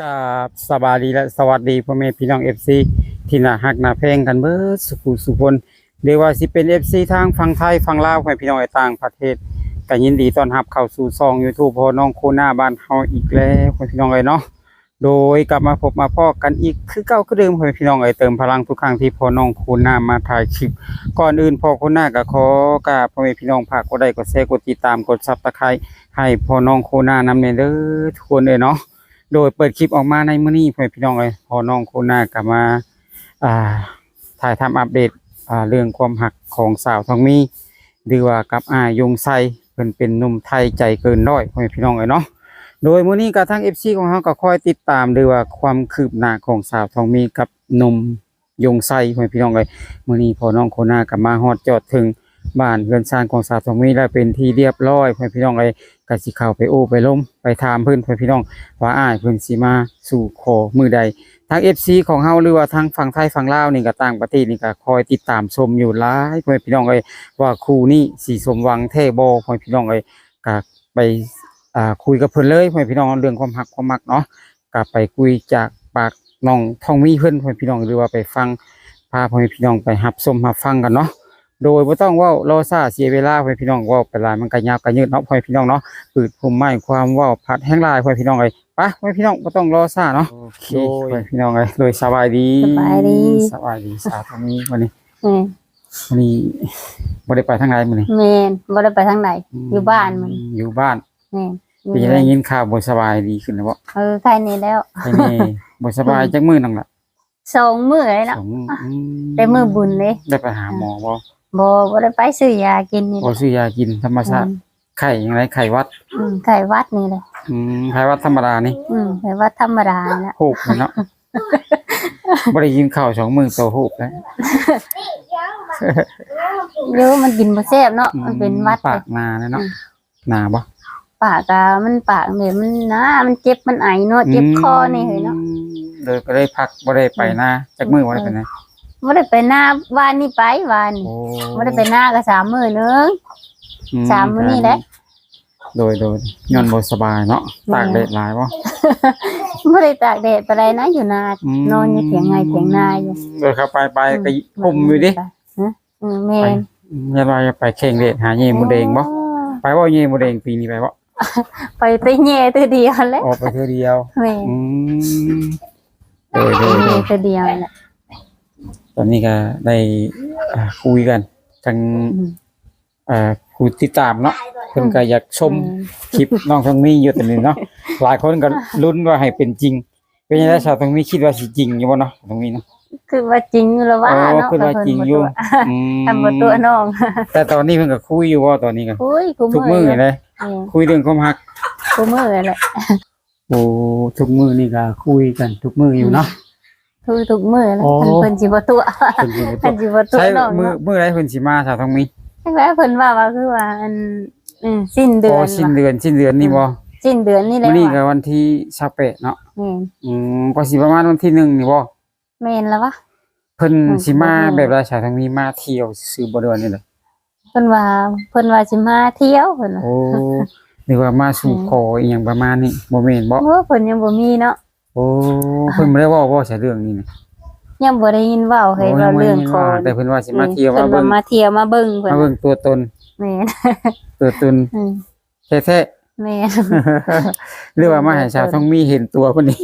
ครับ สบายดีและสวัสดีพ่อแม่พี่น้อง เอฟซี ที่น่าฮักน่าแพงกันเบิดสุขุสุคน หรือว่าสิเป็น เอฟซี ทางฝั่งไทยฝั่งลาว พ่อแม่พี่น้องในต่างประเทศ ก็ยินดีต้อนรับเข้าสู่ช่อง YouTube พ่อน้องโคนาบ้านเฮาอีกแล้ว พ่อแม่พี่น้องเอ้ยเนาะ โดยกลับมาพบมาพ้อกันอีกคือเก่าคือเดิม พ่อแม่พี่น้องเอ้ย เติมพลังทุกครั้งที่พ่อน้องโคนามาถ่ายคลิป ก่อนอื่นพ่อโคนาก็ขอกราบพ่อแม่พี่น้อง ฝากกดไลค์กดแชร์กดติดตามกด Subscribe ให้พ่อน้องโคนา นำแน่เด้อทุกคนเอ้ยเนาะ โดยเปิดคลิปออกมาในมื้อนี้ พ่อแม่พี่น้องเอ้ย พ่อน้องโคนาก็มา อ่า ถ่ายทำอัปเดต อ่า เรื่องความฮักของสาวทองมี หรือว่ากับอ้ายยงไซ เพิ่นเป็นหนุ่มไทยใจเกินร้อย พ่อแม่พี่น้องเอ้ยเนาะ โดยมื้อนี้ก็ทาง เอฟซี ของเฮาก็คอยติดตาม หรือว่าความคืบหน้าของสาวทองมีกับหนุ่มยงไซ พ่อแม่พี่น้องเอ้ย มื้อนี้พ่อน้องโคนาก็มาฮอดจอดถึง บ้านเฮือนซานของสาวทองมีแล้วเป็นที่เรียบร้อย พ่อแม่พี่น้องเอ้ย ก็สิเข้าไปโอ้ไปลมไปถามเพิ่น พ่อแม่พี่น้อง ว่าอ้ายเพิ่นสิมาสู่ขอมื้อใด ทาง เอฟซี ของเฮา หรือว่าทางฝั่งไทยฝั่งลาวนี่ก็ต่างประเทศนี่ก็คอยติดตามชมอยู่หลาย พ่อแม่พี่น้องเอ้ย ว่าคู่นี้สิสมหวังแท้บ่ พ่อแม่พี่น้องเอ้ย ก็ไป อ่า คุยกับเพิ่นเลย พ่อแม่พี่น้อง เรื่องความฮักความมักเนาะ ก็ไปคุยจากปากน้องทองมีเพิ่น พ่อแม่พี่น้อง หรือว่าไปฟัง พาพ่อแม่พี่น้องไปรับชมรับฟังกันเนาะ โดยบ่ต้องเว้ารอช้าเสียเวลา พ่อแม่พี่น้อง เว้าไปหลายมันก็ยาวก็ยืดเนาะ พ่อแม่พี่น้องเนาะ พืชพุ่มไม้ความเว้าพัดแฮงหลาย พ่อแม่พี่น้องเอ้ย ไป พ่อแม่พี่น้อง บ่ต้องรอช้าเนาะ โอเค โดย พ่อแม่พี่น้องเอ้ย โดยสบายดี สบายดี สบายดี สาวทองมี มื้อนี้ แม่น มื้อนี้บ่ได้ไปทางใดมื้อนี้ แม่น บ่ได้ไปทางใด อืม อยู่บ้านมื้อนี้ อยู่บ้าน แม่น เป็นจั่งใด ได้ยินข่าวบ่สบายดีขึ้นแล้วบ่ เออ ไข้แน่แล้ว ไข้แน่ บ่สบาย อืม จักมื้อนั่นล่ะ สองมื้อแล้วเนาะ สองมื้อ อืม แต่มื้อบุญเด้ ได้ไปหาหมอบ่ บ่ บ่ได้ไป ซื้อยากินนี่ บ่ ซื้อยากินธรรมชาติ อืม ไข้จั่งใด ไข้หวัด อืม ไข้หวัดนี่แหละ อืม ไข้หวัดธรรมดานี่ อืม ไข้หวัดธรรมดานี่แหละ โฮกนี่เนาะ บ่ได้กินข้าวสองมื้อโตโฮกแล้ว โย มันกินบ่แซ่บเนาะ อืม มันเป็นหวัด ปากนาแล้วเนาะ อืม นาบ่ ปากอะ มันปากแบบมันนา มันเจ็บ มันไอเนาะ เจ็บคอนี่เฮ้ยเนาะ อืม เลยก็เลยพัก บ่ได้ไปนา อืม จักมื้อบ่ได้ไปนา บ่ได้ไปนา วานนี้ไป วานนี้ โอ้ บ่ได้ไปนาก็สามมื้อหนึ่ง อืม สามมื้อนี่แหละ โดย โดย ย้อนบ่สบายเนาะ แม่น ตากแดดหลายบ่ บ่ได้ตากแดดปานใดนะ อยู่นา อืม นอนอยู่เถียงไร่เถียงนาอยู่ โดย เข้าไป ไป อืม ก็ห่มอยู่เด้ ฮะ อืม แม่น ไป อืม อย่าว่าอย่าไปแข่งแดดหาแย่มดแดงบ่ โอ้ ไปบ่แย่มดแดงปีนี้ไปบ่ ไปแต่แย่เทื่อเดียวแหละ ออกไปเทื่อเดียว แม่น อืม โดย โดย โดย แย่เทื่อเดียวแหละ ตอนนี้ก็ได้ อ่า คุยกัน ทาง อืม เอ่อ ผู้ติดตามเนาะ เพิ่นก็อยากชม อืม คลิปน้องทองมีอยู่ตอนนี้เนาะ หลายคนก็ลุ้นว่าให้เป็นจริง เป็นจั่งใด๋ สาวทองมี คิดว่าสิจริงอยู่บ่เนาะ ทองมีเนาะ คือว่าจริงอยู่แล้วว่า อ๋อ เนาะ คือว่าจริงอยู่ เพิ่นบ่ตัว อืม คันบ่ตัวน้อง แต่ตอนนี้เพิ่นก็คุยอยู่บ่ ตอนนี้ก็ คุย คุย ทุกมื้อ ทุกมื้ออยู่ เลย อืม คุยเรื่องความฮัก คุยมื้อแหละ โอ้ ทุกมื้อนี่ก็คุยกันทุกมื้ออยู่เนาะ อืม คุยทุกมื้อแหละ โอ้ คันเพิ่นสิบ่ตัว เพิ่นสิบ่ตัว คันสิบ่ตัว ใช่ น้อง มื้อ เนาะ มื้อใดเพิ่นสิมา สาวทองมี จักแหละ เพิ่นว่า ว่าคือว่า อัน อืม สิ้นเดือน อ๋อ สิ้นเดือน ว่ะ สิ้นเดือนนี่บ่ อืม สิ้นเดือนนี่แหละ มื้อนี้ ว่ะ ก็วันที่ยี่สิบแปดเนาะ แม่น อืม ก็สิประมาณวันที่หนึ่งนี่บ่ แม่นแล้ววะ เพิ่น อืม สิมา บ่ฮู้ แบบว่า สาวทองมีมาเที่ยวซื่อๆ บ่ หรือว่าแนวใด๋ เพิ่นว่า เพิ่นว่าสิมาเที่ยว เพิ่นว่า โอ้ นึกว่ามาสู่ อืม ขออีหยังประมาณนี้ บ่แม่นบ่ โอ้ เพิ่นยังบ่มีเนาะ โอ้ เพิ่นบ่ได้เว้าบ่ ใช่เรื่องนี้นี่ ยังบ่ได้ยินเว้า โอ้ เห็นว่า ยังบ่ได้ เรื่อง ยิน ขอ ว่า แต่เพิ่นว่าสิมาเที่ยว เพิ่นว่า มาเบิ่ง มาเที่ยวมาเบิ่ง เพิ่น มาเบิ่งตัวตน แม่น ตัวตน อืม แท้ๆ แม่น หรือว่ามาให้สาวทองมีเห็นตัวเพิ่นนี่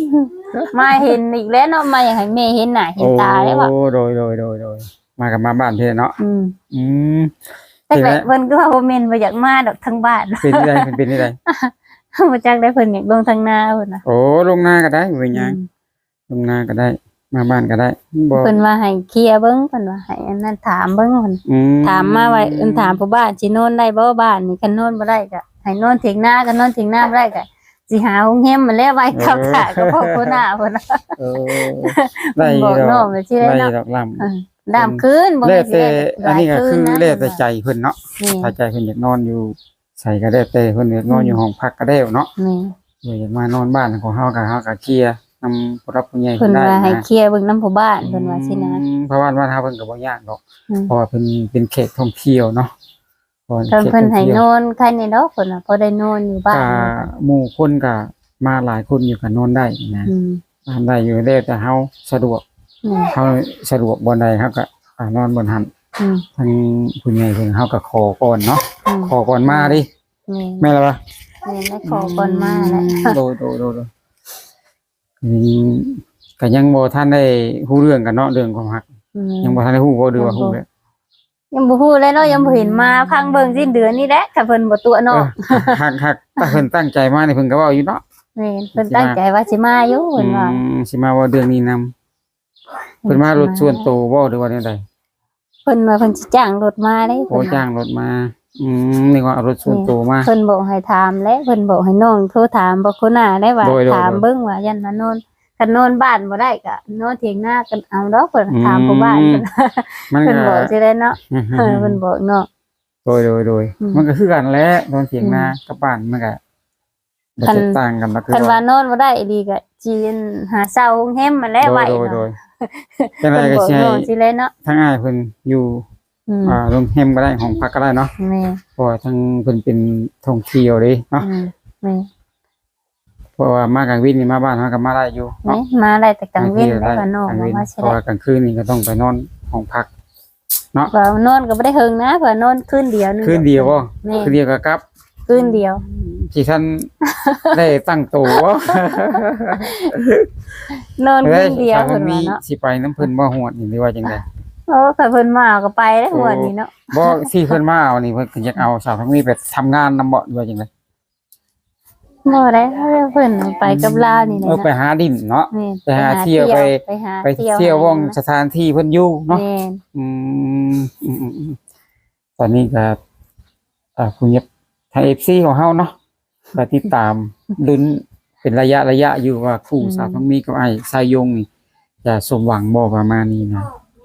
มาเห็นอีกแล้วเนาะ มาอยากให้แม่เห็นหน้าเห็นตาแล้วอะ โอ้ โดย โดย โดย โดย มากับมาบ้านเพิ่นเนาะ อืม อืม แต่แบบ เพิ่นก็ว่าบ่แม่นบ่อยากมาดอกทางบ้าน เป็นจั่งใด๋ เพิ่นเป็นจั่งใด๋ บ่จักได้ เพิ่นอยากลงทางนาเพิ่นน่ะ โอ้ ลงนาก็ได้ บ่เป็นหยัง อืม ลงนาก็ได้ มาบ้านก็ได้ บ่ เพิ่นว่าให้เคลียร์เบิ่ง เพิ่นว่าให้อันนั้นถามเบิ่ง เพิ่น อืม ถามมาว่า เอิ้นถามผู้บ้านสินอนได้บ่ บ้านนี่ คันนอนบ่ได้ก็ให้นอนเถียงนา คันนอนเถียงนาบ่ได้ก็สิหาโรงแรมมาแล้ว ไว้ เออ เข้าถ่ากับพ่อหัวหน้าเพิ่น เออ ได้ บอก ดอก น้องก็สิได้ ได้ เนาะ ดอกลำ เออ ดำคืน บ่แม่นสิได้ แล้วแต่ อันนี้ก็คือ หลายคืนนะ แล้วแต่ใจเพิ่นเนาะ แม่น ถ้าใจเพิ่นอยากนอนอยู่ ใส่ก็แล้วแต่เพิ่น อยากนอน อืม อยู่ห้องพักก็แล้วเนาะ แม่น เออ อยากมานอนบ้านของเฮาก็ เฮาก็เคลียร์นำผู้หลักผู้ใหญ่ เพิ่นว่า ได้นะ ให้เคลียร์เบิ่งนำผู้บ้าน เพิ่นว่าซี้นะ อืม เพราะว่าบ้านเฮาเพิ่นก็บ่ยากดอก อืม เพราะว่าเพิ่นเป็นแขกท่องเที่ยวเนาะ เพราะว่า เพิ่น แขกท่องเที่ยว เพิ่นให้นอนไคนี่ดอก เพิ่นว่าพอได้นอนอยู่บ้าน ก็หมู่คนก็ ມາຫຼາຍຄົນຢູ່ກໍນອນໄດ້ນະ ອືມ ນອນໄດ້ຢູ່ ແລ້ວແຕ່ເຮົາສະດວກ ແມ່ນ ເຮົາສະດວກບ່ອນໃດເຮົາກໍ ອ່າ ນອນບ່ອນນັ້ນ ອືມ ທາງຜູ້ໃຫຍ່ເພິ່ນ ເຮົາກໍຂໍກ່ອນເນາະ ອືມ ຂໍກ່ອນມາເດ້ ແມ່ນ ແມ່ນລະວະ? ແມ່ນ ໄດ້ຂໍກ່ອນມາແຫຼະ ອືມ ໂດຍ ໂດຍ ໂດຍ ໂດຍ ອືມ ກໍຍັງບໍ່ທັນໄດ້ຮູ້ເລື່ອງກັນເນາະ ເລື່ອງຄວາມຮັກ ອືມ ຍັງບໍ່ທັນໄດ້ຮູ້ບໍ່ ຫຼືວ່າ ຍັງບໍ່ ຮູ້ແລ້ວ? ຍັງບໍ່ຮູ້ເລີຍເນາະ ອືມ ຍັງບໍ່ເຫັນມາ ຟັງເບິ່ງສິ້ນເດືອນນີ້ແຫຼະ ຖ້າເພິ່ນບໍ່ຕົວະເນາະ ເອີ ຫາກ ຫາກ ຖ້າເພິ່ນຕັ້ງໃຈມານີ້ ເພິ່ນກໍເວົ້າຢູ່ເນາະ ແມ່ນ ເພິ່ນຕັ້ງໃຈວ່າຊິມາຢູ່ ເພິ່ນວ່າ ອືມ ຊິມາເວົ້າເລື່ອງນີ້ນຳ ເພິ່ນມາລົດສ່ວນໂຕບໍ່ ຫຼືວ່າແນວໃດ? ເພິ່ນວ່າເພິ່ນຊິຈ້າງລົດມາເດ້ ໂອ້ ເພິ່ນວ່າຈ້າງລົດມາ ອືມ ນຶກວ່າເອົາລົດສ່ວນໂຕມາ ເພິ່ນບອກໃຫ້ຖາມແຫຼະ ເພິ່ນບອກໃຫ້ນ້ອງໂທຖາມບັກໂຄໜ້າແຫຼະວ່າ ໂດຍ ໂດຍ ຖາມເບິ່ງວ່າ ຢ້ານວ່ານອນ ຄັນນອນບ້ານບໍ່ໄດ້ກໍນອນຖຽງນາກໍເອົາດອກ ເພິ່ນ ອືມ ຖາມຜູ້ບ້ານ ມັນ ເພິ່ນ ກໍ ບອກຊີ້ແຫຼະເນາະ ເອີ ເພິ່ນບອກເນາະ ໂດຍ ໂດຍ ໂດຍ ອືມ ມັນກໍຄືກັນແຫຼະ ນອນຖຽງນາ ອືມ ກັບບ້ານມັນກໍ ບໍ່ແຕກຕ່າງກັນ ຄັນວ່າ ຄັນວ່ານອນບໍ່ໄດ້ອີ່ຫຼີກໍຊິຫາເຊົ່າໂຮງແຮມຫັ້ນແຫຼະ ໄວ້ ໂດຍ ໂດຍ ຈັ່ງໃດກໍຊິໃຫ້ ເພິ່ນບອກນ້ອງຊີ້ແຫຼະເນາະ ທາງອ້າຍເພິ່ນຢູ່ ອືມ ອ່າ ໂຮງແຮມກໍໄດ້ ຫ້ອງພັກກໍໄດ້ເນາະ ແມ່ນ ເພາະວ່າທາງເພິ່ນເປັນທ່ອງທ່ຽວເດ້ເນາະ ອືມ ແມ່ນ ເພາະວ່າມາກາງເວັນນີ້ ມາບ້ານເຮົາກໍມາໄດ້ຢູ່ເນາະ ແມ່ນ ມາໄດ້ແຕ່ກາງເວັນ ມາທ່ຽວໄດ້ ແລ້ວກໍນອກ ກາງເວັນ ມາຊິ ເພາະວ່າກາງຄືນນີ້ກໍຕ້ອງໄປນອນຫ້ອງພັກ ເນາະ ກໍນອນກໍບໍ່ໄດ້ເຫິງນະ ເພິ່ນນອນຄືນດຽວໜຶ່ງ ຄືນດຽວບໍ່? ແມ່ນ ຄືນດຽວກໍກັບ ຄືນດຽວ ຊິທັນໄດ້ຕັ້ງໂຕບໍ່? ນອນຄືນດຽວ ເພິ່ນວ່າເນາະ ຊິໄປນຳເພິ່ນບໍ່ ຮອດນີ້ ຫຼືວ່າຈັ່ງໃດ? ໂອ້ ຖ້າເພິ່ນມາເອົາກໍໄປເດ້ ໂອ້ ຮອດນີ້ເນາະ ບໍ່ ຊິເພິ່ນມາເອົານີ້ ເພິ່ນກໍຢາກເອົາສາວທາງນີ້ໄປທຳງານນຳບໍ່ ຫຼືວ່າຈັ່ງໃດ? ບໍ່ໄດ້ ເພິ່ນໄປກັບລາວນີ້ແຫຼະ ເອີ ເນາະ ໄປຫາຫຼິ້ນເນາະ ແມ່ນ ໄປຫາທ່ຽວ ໄປ ໄປຫາທ່ຽວ ໄປທ່ຽວ ໄປທ່ຽວວ່ອງສະຖານທີ່ເພິ່ນຢູ່ເນາະ ແມ່ນ ອືມ ອືມ ອືມ ຕອນນີ້ກໍ ອ່າ ຜູ້ ທາງເອັຟຊີຂອງເຮົາເນາະ ກໍຕິດຕາມລຸ້ນເປັນໄລຍະໆຢູ່ວ່າ ຄູ່ ອືມ ສາວທອງມີກັບອ້າຍຊາຍຍົງນີ້ ຈະສົມຫວັງບໍ່ ປະມານນີ້ນະ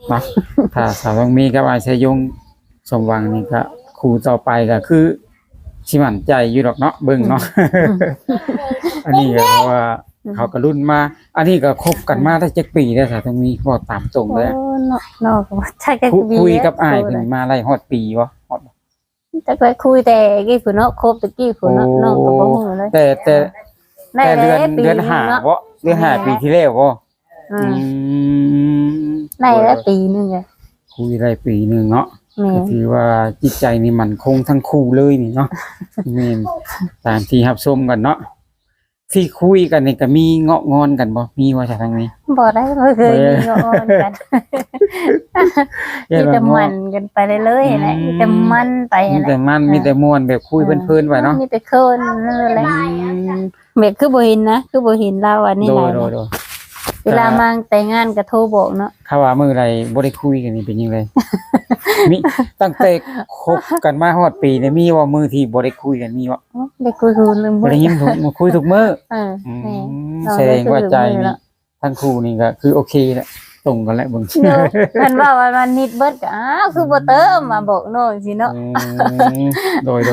ເນາະ ຖ້າສາວທອງມີກັບອ້າຍຊາຍຍົງສົມຫວັງນີ້ ກໍຄູ່ຕໍ່ໄປກໍຄືຊິໝັ້ນໃຈຢູ່ດອກເນາະ ເບິ່ງເນາະ ອືມ ອັນນີ້ກໍເພາະວ່າ ອືມ ເຂົາກໍລຸ້ນມາ ອັນນີ້ກໍຄົບກັນມາໄດ້ຈັກປີແລ້ວ ສາວທອງມີ ເວົ້າຕາມຕົງເລີຍ ໂອ້ ເນາະ ເນາະ ກໍບໍ່ຈັກຈັກປີ ຄຸຍກັບອ້າຍເພິ່ນມາໄດ້ຮອດປີບໍ່? ຮອດ ແຕ່ກໍຄຸຍແຕ່ກີ້ພຸ້ນເນາະ ຄົບແຕ່ກີ້ພຸ້ນເນາະ ໂອ້ ນ້ອງກໍບໍ່ຮູ້ເລີຍ ແຕ່ ແຕ່ ໄດ້ ແຕ່ເດືອນ ເດືອນຫ້າບໍ່ ເດືອນຫ້າ ແມ່ນ ປີທີ່ແລ້ວບໍ່? ອືມ ອືມ ໄດ້ແລ້ວປີໜຶ່ງ ຄຸຍໄດ້ປີໜຶ່ງເນາະ ແມ່ນ ກໍຖືວ່າຈິດໃຈນີ້ໝັ້ນຄົງທັງຄູ່ເລີຍນີ້ເນາະ ແມ່ນ ຕາມທີ່ຮັບຊົມກັນເນາະ ທີ່ຄຸຍກັນນີ້ກໍມີເງາະງອນກັນບໍ່? ມີບໍ່ຊະທາງນີ້? ບໍ່ໄດ້ ບໍ່ເຄີຍມີເງາະງອນກັນ ມີແຕ່ໝັ້ນກັນໄປເລື້ອຍໆ ອືມ ແຫຼະ ມີແຕ່ໝັ້ນໄປ ມີແຕ່ໝັ້ນ ແຫຼະ ມີແຕ່ມ່ວນ ແບບຄຸຍເພີນໆໄປເນາະ ມີແຕ່ເຂີນນັ້ນແຫຼະ ອືມ ແບບຄືບໍ່ເຫັນນະ ຄືບໍ່ເຫັນລາວອັນນີ້ຫຼາຍ ໂດຍໆ ເວລາມາແຕ່ງງານກໍໂທບອກເນາະ ຖ້າວ່າມື້ໃດບໍ່ໄດ້ຄຸຍກັນນີ້ເປັນຈັ່ງໃດ? ມີ ຕັ້ງແຕ່ຄົບກັນມາຮອດປີນີ້ ມີບໍ່ມື້ທີ່ບໍ່ໄດ້ຄຸຍກັນ ມີບໍ່? ໂອ້ ໄດ້ຄຸຍທຸກມື້ ໄດ້ຍິນທຸກ ມາຄຸຍທຸກມື້ ເອີ ອືມ ແມ່ນ ສະແດງວ່າໃຈນີ້ ທັງຄູ່ນີ້ກໍຄືໂອເຄແຫຼະ ຕົງກັນແຫຼະເບິ່ງ ໂດຍ ເພິ່ນເວົ້າວ່າ ວ່ານິດເບິດກໍ ອ້າວ ຄືບໍ່ເຕີມ ມາບອກນ້ອງຊີ້ເນາະ ອືມ ໂດຍໆໆ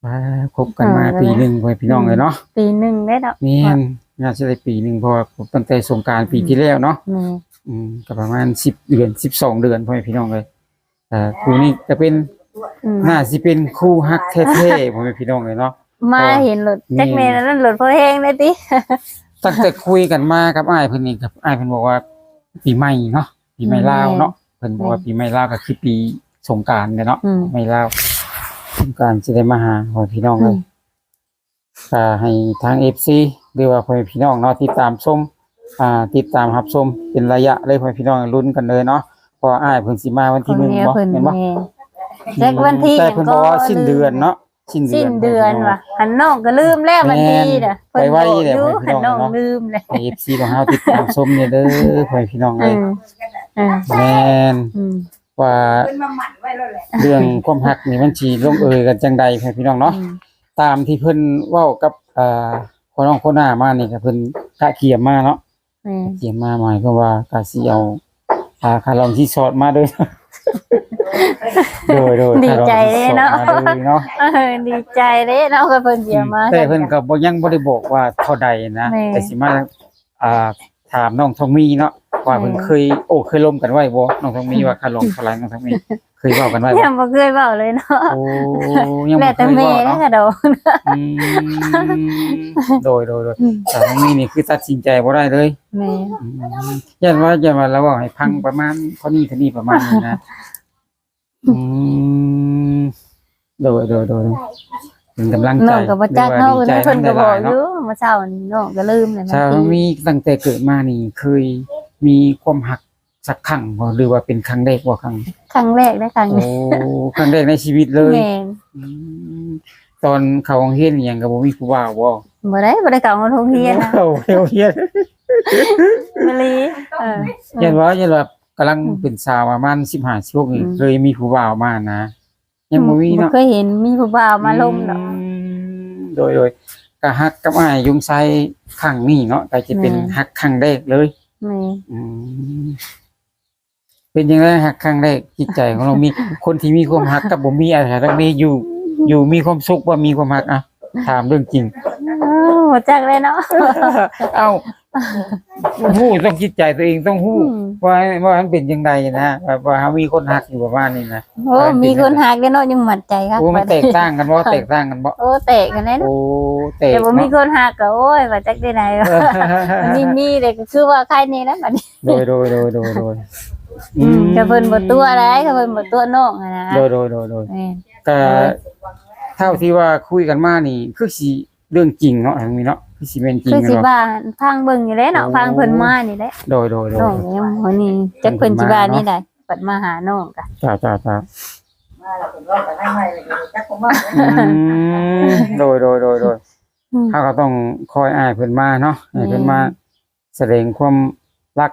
ໆ ອ່າ ຄົບກັນມາ ເອີ ປີໜຶ່ງ ພໍ່ແມ່ພີ່ນ້ອງເອີຍເນາະ ອືມ ປີໜຶ່ງເດ້ເນາະ ແມ່ນ ໜ້າຊິໄດ້ປີໜຶ່ງ ເພາະວ່າຄົບຕັ້ງແຕ່ສົງການປີ ອືມ ທີ່ແລ້ວເນາະ ແມ່ນ ອືມ ກໍປະມານສິບເດືອນ ສິບສອງເດືອນ ພໍ່ແມ່ພີ່ນ້ອງເອີຍ ອ່າ ຄູ່ນີ້ກໍເປັນ ອືມ ໜ້າຊິເປັນຄູ່ຮັກແທ້ໆ ພໍ່ແມ່ພີ່ນ້ອງເອີຍເນາະ ມາເຫັນລົດ ເພາະວ່າ ຈັກແມ່ນອັນນັ້ນລົດພໍແຮງໄດ້ຕິ ຕັ້ງແຕ່ຄຸຍກັນມາກັບອ້າຍເພິ່ນນີ້ ກັບອ້າຍເພິ່ນບອກວ່າປີໃໝ່ເນາະ ປີໃໝ່ລາວເນາະ ແມ່ນ ເພິ່ນບອກວ່າ ແມ່ນ ປີໃໝ່ລາວກໍຄືປີສົງການເດ້ເນາະ ອືມ ໃໝ່ລາວ ສົງການຊິໄດ້ມາຫາ ພໍ່ແມ່ພີ່ນ້ອງເອີຍ ອືມ ກໍໃຫ້ທາງເອັຟຊີ ຫຼືວ່າພໍ່ແມ່ພີ່ນ້ອງເນາະ ຕິດຕາມຊົມ ອ່າ ຕິດຕາມຮັບຊົມເປັນໄລຍະເລີຍ ພໍ່ແມ່ພີ່ນ້ອງ ລຸ້ນກັນເລີຍເນາະ ເພາະວ່າອ້າຍເພິ່ນຊິມາວັນທີໜຶ່ງບໍ່ ແມ່ນບໍ່? ແມ່ນ ແຈັກວັນທີ ອືມ ແຕ່ເພິ່ນບອກວ່າ ຫຍັງກໍລືມ ສິ້ນເດືອນເນາະ ສິ້ນເດືອນ ສິ້ນເດືອນວ່າ ອັນນ້ອງກໍລືມແລ້ວ ແມ່ນ ວັນທີນະ ໄວໆເລີຍ ເພິ່ນບອກຢູ່ ພໍ່ແມ່ພີ່ນ້ອງເນາະ ຄັນນ້ອງລືມແຫຼະ ໃຫ້ເອັຟຊີຂອງເຮົາຕິດຕາມຊົມແດ່ເດີ ພໍ່ແມ່ພີ່ນ້ອງເອີຍ ເອີ ເອີ ແມ່ນ ອືມ ວ່າເລື່ອງຄວາມຮັກນີ້ມັນຊິລົງເອຍກັນຈັ່ງໃດ ພໍ່ແມ່ພີ່ນ້ອງເນາະ ອືມ ຕາມທີ່ເພິ່ນເວົ້າກັບ ເອີ ພໍ່ນ້ອງໂຄໜ້າມານີ້ ກໍເພິ່ນກະກຽມມາເນາະ ແມ່ນ ກະກຽມມາ ໝາຍຄວາມວ່າກະຊິເອົາ ອ່າ ຄາລອງສີຊອດມາເດີ ໂດຍໆ ດີໃຈເດ້ເນາະ ຄາລອງສີຊອດມາເດີເນາະ ເອີ ດີໃຈເດ້ເນາະ ວ່າເພິ່ນຊິເອົາມາ ອືມ ແຕ່ເພິ່ນກໍບໍ່ ຍັງບໍ່ໄດ້ບອກວ່າເທົ່າໃດນະ ແມ່ນ ແຕ່ຊິມາ ອ່າ ຖາມນ້ອງທອງມີເນາະ ວ່າເພິ່ນເຄີຍໂອ້ເຄີຍລົມກັນໄວ້ບໍ່ ນ້ອງທອງມີວ່າຄ່າຫຼອງເທົ່າໃດ ນ້ອງທອງມີເຄີຍເວົ້າກັນໄວ້ບໍ່? ຍັງບໍ່ເຄີຍເວົ້າເລີຍເນາະ. ໂອ້ ຍັງບໍ່ເຄີຍເວົ້າເນາະ. ແລ້ວແຕ່ແມ່ເດ້ ເນາະ ກະດອກ. ອືມ ໂດຍໆໆ ອືມ ສາວທອງມີນີ້ຄືຕັດສິນໃຈບໍ່ໄດ້ເລີຍ. ແມ່ນ ອືມ ຢ້ານວ່າ ຢ້ານວ່າລາວເວົ້າໃຫ້ຟັງປະມານເທົ່ານີ້ ເທົ່ານີ້ປະມານນີ້ນະ. ອືມ ໂດຍໆໆ ເປັນກຳລັງໃຈ ນ້ອງກໍບໍ່ຈັກເນາະ ເພິ່ນກໍບອກຢູ່ ມື້ເຊົ້ານີ້ນ້ອງກໍລືມແລ້ວ. ສາວທອງມີຕັ້ງແຕ່ເກີດມານີ້ ເຄີຍມີຄວາມຮັກສັກຄັ້ງບໍ່ ຫຼືວ່າເປັນຄັ້ງແລກບໍ່? ຄັ້ງ ຄັ້ງແລກເດ້ ຄັ້ງແລກ. ໂອ້ ຄັ້ງແລກໃນຊີວິດເລີຍ. ແມ່ນ. ອືມ ຕອນເຂົ້າໂຮງຮຽນອີ່ຫຍັງກໍບໍ່ມີຜູ້ບ່າວບໍ່? ບໍ່ໄດ້ ບໍ່ໄດ້ເຂົ້າໂຮງຮຽນນະ. ບໍ່ເຂົ້າໂຮງຮຽນ ອີ່ຫຼີ. ເອີ ຢ້ານວ່າ ຢ້ານວ່າ ກຳລັງ ອືມ ເປັນສາວປະມານສິບຫ້າ ສິບຫົກນີ້ ອືມ ເຄີຍມີຜູ້ບ່າວມານະ? ຍັງບໍ່ມີເນາະ. ບໍ່ເຄີຍເຫັນມີຜູ້ບ່າວມາລົມດອກ. ອືມ ໂດຍໆ ກະຮັກກັບອ້າຍຍົງໄຊຄັ້ງນີ້ເນາະ ກະຈະເປັນ ແມ່ນ ຮັກຄັ້ງແລກເລີຍ. ແມ່ນ. ອືມ ເປັນຈັ່ງໃດຮັກຄັ້ງແລກ ຈິດໃຈຂອງນ້ອງມີ ຄົນທີ່ມີຄວາມຮັກກັບບໍ່ມີ ອາ ສາວທອງມີຢູ່ ຢູ່ມີຄວາມສຸກບໍ່ ມີຄວາມຮັກ ອະ ຖາມເລື່ອງຈິງ. ໂອ້ ບໍ່ຈັກເລີຍເນາະ. ເອົ້າ ຮູ້ ຕ້ອງຈິດໃຈຕົວເອງຕ້ອງຮູ້ ອືມ ວ່າ ວ່າມັນເປັນຈັ່ງໃດນະ ວ່າ ວ່າເຮົາມີຄົນຮັກຢູ່ປະມານນີ້ນະ. ໂອ້ ມີຄົນຮັກເດ້ເນາະ ຍັງໝັ້ນໃຈຄັກ. ໂອ້ ມັນແຕກຕ່າງກັນບໍ່? ແຕກຕ່າງກັນບໍ່? ໂອ້ ແຕກກັນແຫຼະເນາະ. ໂອ້ ແຕກ ແຕ່ບໍ່ມີຄົນຮັກກໍ ໂອ້ຍ ວ່າຈັກແນວໃດ. ມີ ມີແຫຼະ ກໍຄືວ່າໃຄແນ່ແຫຼະບັດນີ້. ໂດຍໆ ອືມ ອືມ ຖ້າເພິ່ນບໍ່ຕົວະໃດ ຖ້າເພິ່ນບໍ່ຕົວະນ້ອງຫັ້ນນະ. ໂດຍໆ ແມ່ນ. ກະເທົ່າທີ່ວ່າຄຸຍກັນມານີ້ ຄືຊິ ເລື່ອງຈິງເນາະ ທາງນີ້ເນາະ ຄືຊິແມ່ນຈິງ ຄືຊິ ເນາະ ວ່າຟັງເບິ່ງຢູ່ແຫຼະເນາະ. ໂອ້ ຟັງເພິ່ນມານີ້ແຫຼະ. ໂດຍໆໆ ນ້ອງຍັງ ມື້ນີ້ຈັກເພິ່ນຊິວ່າແນວໃດ ບັດມາຫານ້ອງກະ. ຈ້າໆໆ ມາແລ້ວເພິ່ນເວົ້າກັນໃໝ່ໆ ຈັກຄົນເວົ້າ. ອືມ ໂດຍໆໆ ອືມ ເຮົາກໍຕ້ອງຄອຍອ້າຍເພິ່ນມາເນາະ ໃຫ້ເພິ່ນມາ ແມ່ນ ສະແດງຄວາມຮັກ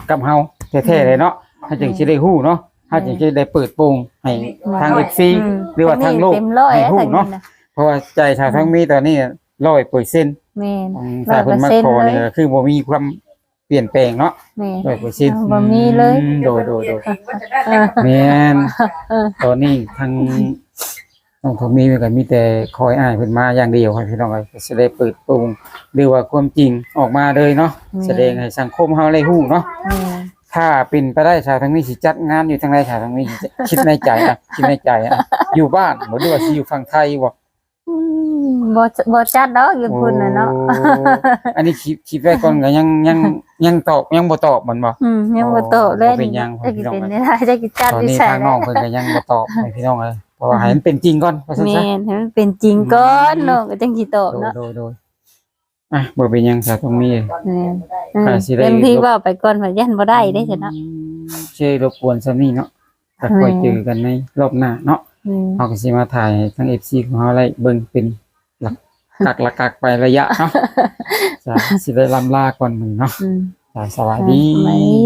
ກັບເຮົາແທ້ໆເລີຍເນາະ. ອືມ ເຮົາຈຶ່ງຊິໄດ້ຮູ້ເນາະ ແມ່ນ ເຮົາຈຶ່ງຊິໄດ້ເປີດໂປງໃຫ້ ແມ່ນ ທາງ ເອັຟຊີ ອືມ ຫຼືວ່າທາງໂລກ ເຕັມຮ້ອຍ ໃຫ້ຮູ້ເນາະ. ເພາະວ່າໃຈສາວທອງມີຕອນນີ້ຮ້ອຍເປີເຊັນ. ແມ່ນ ອືມ ຖ້າເພິ່ນມາຂໍນີ້ ຮ້ອຍເປີເຊັນເລີຍ ກໍຄືບໍ່ມີຄວາມປ່ຽນແປງເນາະ. ແມ່ນ ຮ້ອຍເປີເຊັນ ບໍ່ມີເລີຍ. ອືມ ໂດຍໆໆ ເອີ ແມ່ນ ເອີ ຕອນນີ້ທາງ ນ້ອງທອງມີເພິ່ນກໍມີແຕ່ຄອຍອ້າຍເພິ່ນມາຢ່າງດຽວ ໃຫ້ພີ່ນ້ອງເອີຍ ກໍຊິໄດ້ເປີດໂປງ ຫຼືວ່າຄວາມຈິງອອກມາເລີຍເນາະ. ແມ່ນ ສະແດງໃຫ້ສັງຄົມເຮົາໄດ້ຮູ້ເນາະ. ແມ່ນ ຖ້າເປັນໄປໄດ້ ສາວທອງມີຊິຈັດງານຢູ່ທາງໃດ? ສາວທອງມີຄິດໃນໃຈອະ ຄິດໃນໃຈອະ ຢູ່ບ້ານບໍ່ ຫຼືວ່າຊິຢູ່ຝັ່ງໄທບໍ່? ອືມ ບໍ່ ບໍ່ຈັດດອກຢູ່ພຸ້ນນະເນາະ. ໂອ້ ອັນນີ້ຄິດ ຄິດໄວ້ກ່ອນກໍຍັງ ຍັງ ຍັງຕອບ ຍັງບໍ່ຕອບແມ່ນບໍ່? ອືມ ຍັງບໍ່ຕອບເລີຍ. ບໍ່ເປັນຫຍັງ ນີ້ ພີ່ນ້ອງ ຈັກຊິເປັນແນວໃດ ຈັກຊິຈັດຢູ່ໃສ. ຕອນນີ້ທາງນ້ອງເພິ່ນກໍຍັງບໍ່ຕອບໃຫ້ພີ່ນ້ອງເອີຍ ເພາະວ່າໃຫ້ມັນເປັນຈິງກ່ອນ ວ່າຊັ້ນຊະ. ແມ່ນ ໃຫ້ມັນເປັນຈິງກ່ອນ ອືມ ນ້ອງກໍຈັ່ງຊິຕອບເນາະ. ໂດຍໆ ອ່ະ ບໍ່ເປັນຫຍັງ ສາວທອງມີ. ແມ່ນ ເອີ ກໍຊິໄດ້ ເປັນທີ່ເວົ້າໄປກ່ອນ ວ່າຢ້ານບໍ່ໄດ້ເດ້ຊັ້ນເນາະ. ອືມ ໂອເຄ ລົບກວນສ່ຳນີ້ເນາະ ກໍຄ່ອຍເຈີກັນໃນລອບໜ້າເນາະ. ແມ່ນ ເຮົາກໍຊິມາຖ່າຍໃຫ້ທາງ ເອັຟຊີ ຂອງເຮົາໄດ້ເບິ່ງເປັນຫຼັກ ຫຼັກໆ ໄປໄລຍະເນາະ. ຈ້າ ຊິໄດ້ລ່ຳລາກ່ອນມື້ນີ້ເນາະ. ອືມ ຈ້າ ສະບາຍດີ ສະບາຍດີ.